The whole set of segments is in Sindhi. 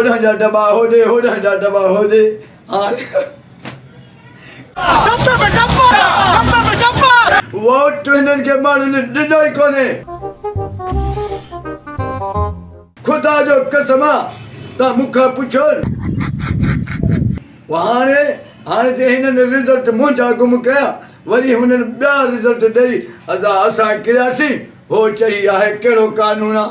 هوڏانهن جا ڊٻا هوڏي، هوڏانهن جا ڊٻا هوڏي. هاڻي ووٽ هنن کي ماڻهن ڏنو ئي ڪونهي. خدا جو قسم آ توهان مون کان پڇو نه. هاڻي هاڻي جي هنن رزلٽ منهنجا گم ڪيا وري هنن ٻيا رزلٽ ڏئي ادا اسان ڪرياسين هو چڙهي آهي ڪهڙو قانون آ.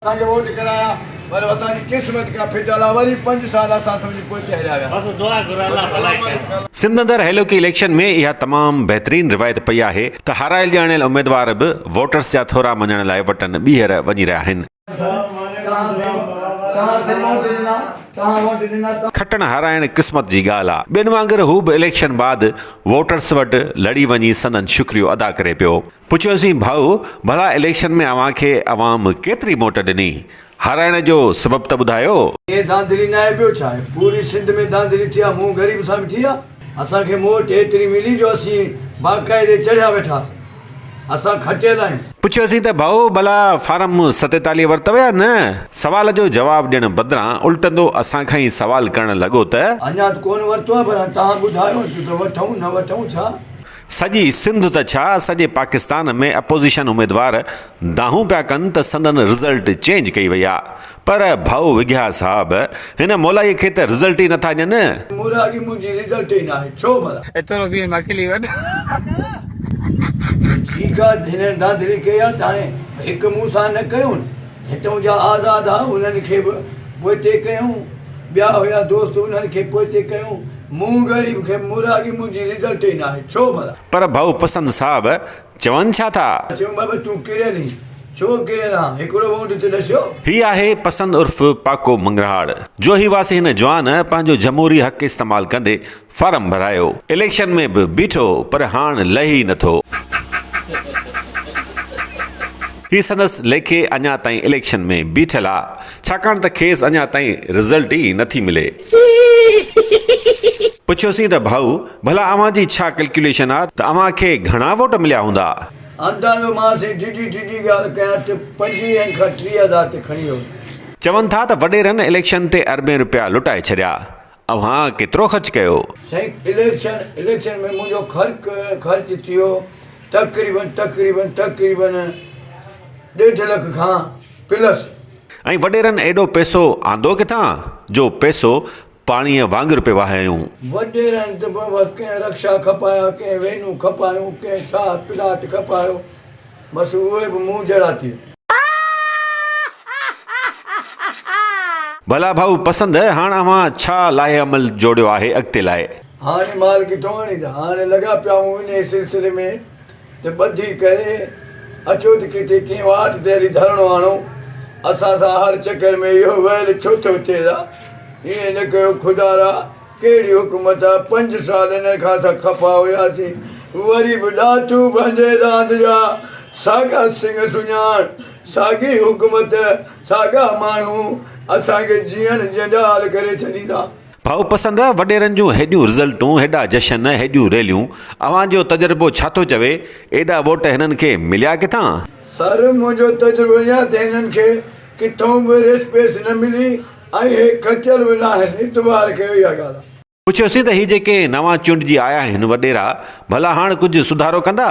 اسان کي ووٽ ڪرايا پر اسان جي قسمت کان ڦٽل آ وري پنج سال اسان سمجهي پوئتي هليا ويا. بس دعا گهر الله ڀلائي ڪري. سنڌ اندر هيلوڪي اليڪشن ۾ اها تمام بهترين روايت پئي آهي ته هارايل ڄاڻايل اميدوار به ووٽرز جا ٿورا مڃڻ لاء وٽن ٻيهر وڃي رهيا آهن. کٽڻ هارائڻ قسمت جي ڳالهه آ. ٻين وانگر هو به اليڪشن بعد ووٽرز وٽ لڙي وڃي سندن شڪريو ادا ڪري پيو. پڇيوسين ڀائو ڀلا اليڪشن ۾ اوهان کي عوام ڪيتري موٽ ڏني؟ هارائڻ جو سبب ته ٻڌايو؟ هي ڌانڌلي ناهي ٻيو ڇا آهي؟ پوري سنڌ ۾ ڌانڌلي ٿي آ مون غريب سان به ٿي آ. اسان کي موٽ ايتري ملي جو اسين باقاعدي چڙهيا ويٺا هئاسين. اسان کٽيل آهيون. پڇيوسين ته ڀائو ڀلا فارم 47 ورتو يا نه؟ سوال جو جواب ڏيڻ بدران الٽندو اسان کان ئي سوال ڪرڻ لڳو ته. اڃا ته ڪونه ورتو آهي پر هاڻي توهان ٻڌايو ته وٺون نه وٺون ڇا؟ سڄي سنڌ ته ڇا سڄي پاڪستان ۾ اپوزيشن اميدوار دانهون پيا ڪن ته سندن رزلٽ چينج ڪئي وئي آ پر ڀائو وگهيا صاحب هن مولائي کي ته رزلٽ ئي نٿا ڏين. موراڳي منهنجي رزلٽ ئي ناهي ڇو ڀلا. ايترو به مکلي وٺ. ٺيڪ آ هنن ڌانڌلي ڪئي آ ته هاڻي هڪ مون سان نه ڪيون هتئون جا آزاد ها انهن کي به پوئتي ڪيون ٻيا هيا دوست انهن کي پوئتي ڪيون مون غريب کي موراڳي منهنجي رزلٽ ئي ناهي ڇو ڀلا. پر ڀائو پسند صاحب چون ڇا ٿا؟ چيم بابا تون ڪريل هين. ڇو ڪريل هان؟ هڪڙو وونٽ ته ڏسيو. هي آهي پسند عرف پاڪو منگرهاڙ. جوهي واسي هن جوان پنهنجو جمهوري حق استعمال ڪندي فارم ڀرايو. اليڪشن ۾ به بيٺو پر هاڻ لهي ئي نٿو. هي سندس ليکي اڃا تائين اليڪشن ۾ بيٺل آ. ڇاڪاڻ ته کيس اڃا تائين رزلٽ ئي نٿي ملي. پڇيوسين ته ڀائو ڀلا اوهان جي ڇا ڪلڪيوليشن آ ته اوهان کي گهڻا ووٽ مليا هوندا؟ اندازو مان سائين ڊڄي ڊڄي ڳالهه ڪيان ته پنجويهن کان 30 هزار تي کڻي ويو. چون ٿا ته وڏيرن اليڪشن تي اربين روپيا لٽائي ڇڏيا. اوهان ڪيترو خرچ ڪيو؟ سائين اليڪشن اليڪشن ۾ منهنجو خرچ خرچ ٿيو تقريبن تقريبن تقريبن ڏيڍ لک کان پلس. ۽ وڏيرن ايڏو پئسو آندو ڪٿان جو پئسو پاڻيء وانگر پئي وهايائون. وڏيرن ته بابا ڪنهن رڪشا کپايا، ڪنهن وينون کپايون، ڪنهن ڇا پلاٽ کپايو، بس اهي به مون جهڙا ٿي. ڀلا ڀائو پسند، هاڻ اوهان ڇا لائحه عمل جوڙيو آهي اڳتي لاء؟ هاڻي مال ڪٿون آڻيندا؟ هاڻي لڳا پيا آهيون انهيء سلسلي ۾ ته ٻڌي ڪري اچو ته ڪٿي ڪنهن واٽ تي هلي ڌرڻو هڻون. اسان سان هر چڪر ۾ اهو ويل ڇو ٿو ٿئي دا؟ ائين نه ڪيو خدارا! ڪهڙي حڪومت آ؟ پنج سال انهن کان اسان خفا هياسين، وري به ڏاتو ڀنجي ڏاند جا ساڳا سڱ سڃاڻ، ساڳي حڪومت، ساڳا ماڻهو اسان کي جيئڻ جنجال ڪري ڇڏيندا. ڀائو پسند، وڏيرن جون هيڏيون رزلٽون، هيڏا جشن، هيڏيون ريليون، اوهان جو تجربو ڇا ٿو چوي، ايڏا ووٽ هنن کي مليا ڪٿان؟ سر منهنجو تجربو اها ته هنن کي ڪٿئون به ريسپيس نه ملي ۽ هي کچل به ناهن، اعتبار ڪيو اها ڳالهه. پڇيوسين ته هي جيڪي نوان چونڊجي آيا آهن وڏيرا، ڀلا هاڻ ڪجهه سڌارو ڪندا؟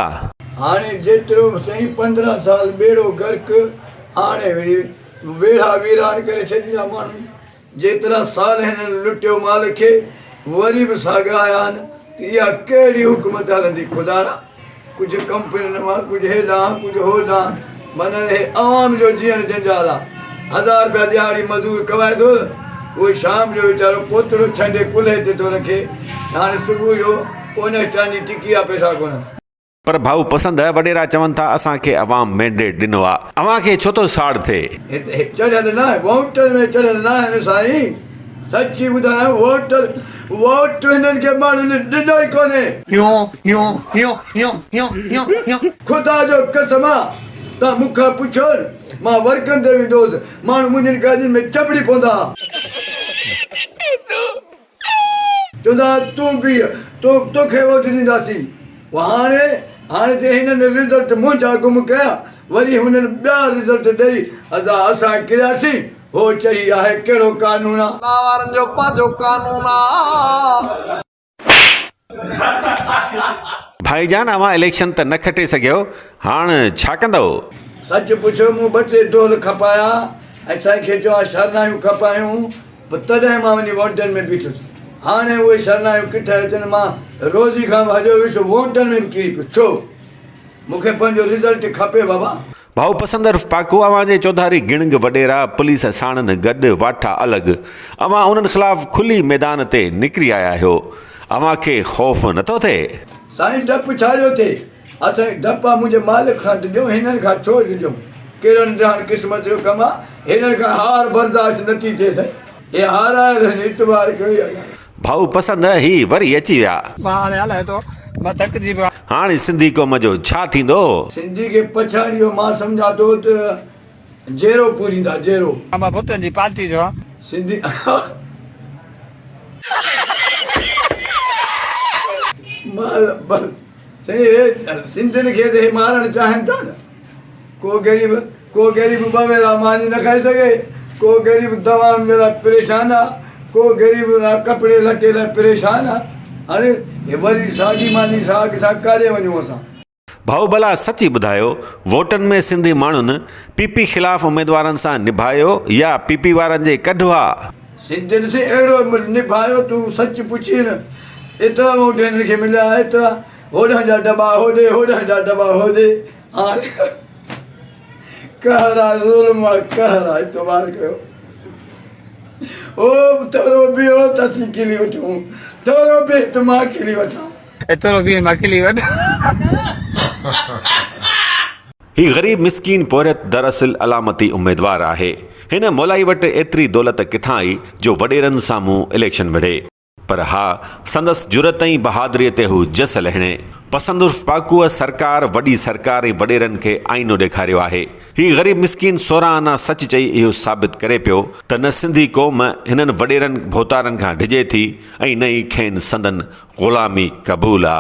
هاڻي جيترو به سهي 15 سال ٻيڙو غرق، هاڻي وري ويڙها ويران ڪري ڇڏيندا ماڻهن. جيترا سال هنن لٽيو مال کي وري به ساڳيا آيا آهن ته اها ڪهڙي حڪومت هلندي خدارا ڪجهه ڪمپنين مان ڪجهه هيڏانهن ڪجهه هوڏانهن معنيٰ هي عوام جو جيئڻ جنجال آ هزار رپيا ڏهاڙي مزور ڪمائي ٿو اهو شام جو ويچارو پوتڙو ڇنڊي ڪلهي تي ٿو رکي هاڻي صبح جو پونسٽان جي ٽڪي آ پئسا ڪونهن. پر ڀائو پسند وڏيرا چون ٿا اسان کي عوام مينڊيٽ ڏنو آ اوهان کي ڇو ٿو ساڙ ٿئي. هتي چڙهيل ناهي ووٽن ۾ چڙهيل ناهن سائين سچي ٻڌايان ووٽر ووٽ هنن کي ماڻهن ڏنو ئي ڪونهي. خدا جو قسم آ توهان مون کان پڇو نه مان ورڪن تي ويندو هوس ماڻهو منهنجين گاڏين ۾ چنبڙي پوندا ها. چوندا ها تون بيهه تو توکي ووٽ ڏينداسين. پوء هاڻي هاڻي جي هنن رزلٽ منهنجا گم ڪيا وري هنن ٻيا رزلٽ ڏئي ادا اسان ڪرياسين. هو چڙهي آهي ڪهڙو قانون آ. الله وارن جو پنهنجو قانون آ. ڀائي جان اوهان اليڪشن ته نه کٽي سگهيو هاڻ ڇا ڪندؤ؟ سچ پڇو مون ٻه ٽي دهل کپايا ۽ سائين کي چيو آ شرنايون کپايون پوء تڏهن مان وڃي وونٽن ۾ بيٺس. هاڻي اهي شرنايون ڪٿ اچن مان روزي کان به هليو ويس وونٽن ۾ به ڪري پيس ڇو؟ مون کي پنهنجو رزلٽ کپي بابا. ڀائو پسند عرف پاڪو اوهان جي چوڌاري گڻگ وڏيرا پوليس ساڻن گڏ واٺا الڳ اوهان انهن خلاف کلي ميدان تي نڪري آيا آهيو اوهان کي خوف نٿو ٿئي؟ سائين ڊپ ڇا جو ٿئي؟ اسان ڊپ آ منهنجي مالڪ کان ڊڄون هنن کان ڇو ڊڄون؟ ڪهڙو نه ڊهڻ قسمت جو ڪم آ هنن کان هار برداشت نٿي ٿئي سائين هي هارايل هن اعتبار ڪيو ئي الله. ڀائو پسند هي وري اچي ويا. مان هاڻي هلان ٿو مان ٿڪجي پيو آهيان. هاڻي سنڌي قوم جو ڇا ٿيندو؟ سنڌي کي پڇاڙي جو مان سمجهان ٿو ته جيرو پوريندا جيرو. مان ڀٽن جي پارٽي جو آهيان. سنڌي مان بس سائين هي سنڌين کي ته هي مارڻ چاهين ٿا نه ڪو غريب ڪو غريب ٻه ويلا ماني نه کائي سگهي ڪو غريب دوائن جي لاء پريشان آ ڪو غريب ڪپڙي لٽي لاء پريشان آ هاڻي وري ساڳي ماني ساڳ سان ڪاڏي وڃون اسان. ڀائو ڀلا سچي ٻڌايو ووٽن ۾ سنڌي ماڻهن پي پي خلاف اميدوارن سان نڀايو يا پي پي وارن جي ڪڍ هئا؟ سنڌين سين اهڙو نڀايو تون سچ پڇين ايترا ووٽ هنن کي مليا ايترا هوڏانهن جا ڊٻا هوڏي هوڏانهن جا ڊٻا هوڏي هاڻي قهر آ ظلم آ قهر آ اعتبار ڪيو او ٿورو بيهو ته اسين کلي وٺون ٿورو بيهه ته مان کلي وٺان. ايترو بيهه مان کلي وٺان. هي غريب مسڪين پورهيت دراصل علامتي اميدوار آهي. هن مولائي وٽ ايتري دولت ڪٿان آئي جو وڏيرن سامهون اليڪشن وڙهي. پر ها سندس جرئت ۽ بهادريء تي هو جس لهڻي. پسند عرف پاڪوء سرڪار، وڏي سرڪار ۽ وڏيرن کي آئينو ڏيکاريو آهي. هي غريب مسڪين 16 آنا سچ چئي اهو ثابت ڪري پيو ته نه سنڌي قوم هنن وڏيرن ڀوتارن کان ڊڄي ٿي ۽ نه ئي کين سندن غلامي قبول آ.